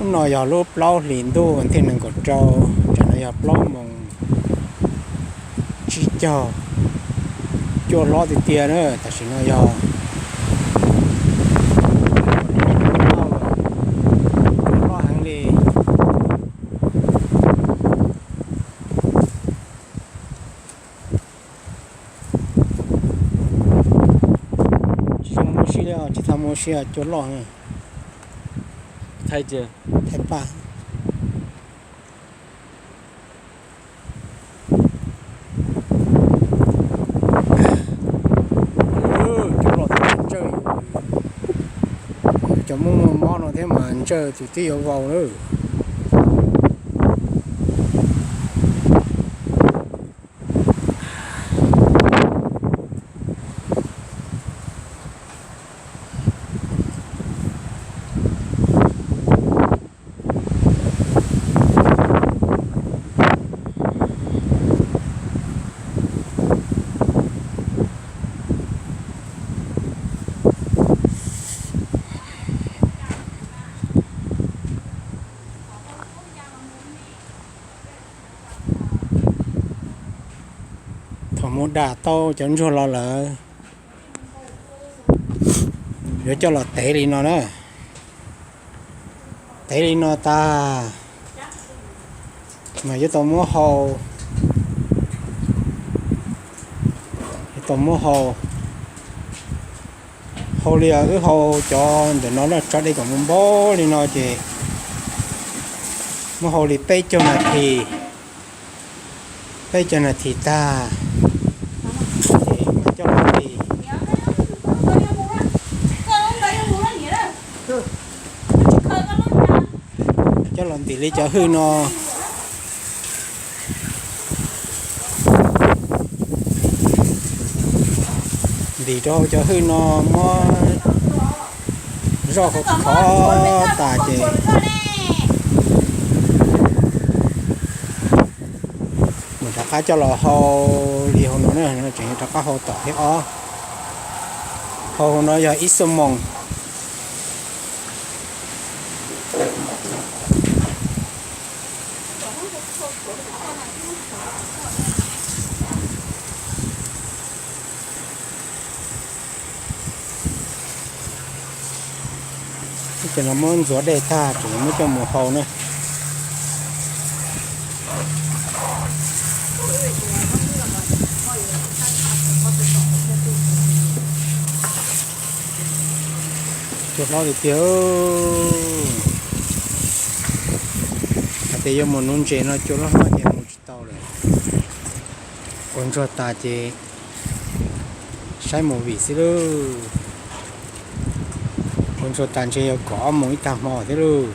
Hnub no yog lub plaub hlis ntuj vas thib nees nkaum rau, tam no yog plaub moos tsib caug, cua hlob tiag tiag na. Tam sim no yog cua hlob heev li. Tsis tau mus ua si li, tsis tau mus ua si, cua loj. Thaij paj. Cov muaj muaj mob no thiab mas ntsawj tus twb yuav vau lawm. Thaum mus dam tau cov ntsuag los lawm, yuav coj los tev li no na. Tev li no tag mas yuav tau muab hau, yuav tau muab hau, hau li wb hau cov ntawm no na, tso dej kom mus npau li no ces muab hau li peb caug nas this, peb caug nas this tag ces mam coj los ntim, coj los ntim li cov hwj no. Ntim rau hauv cov hwj no muab zoj khov khov tas ces mam rov qab coj los hau li hauv no na, tseem yuav rov qab hau tom thiab os. Hau hauv no yog ib xuab moos. Ces no muab ntxuav dej tag ces muab coj mus hau na. Cua hlob tiag tiag. Hais tias yuav mus nuv ntses no cua hlob hlob ces mus tsis tau lawm. Ua ntsuag tas ces saib movie xwb lauj. Ua ntsuag tas ntshe yuav kaum ob moos ib tag hmo thiab lauj.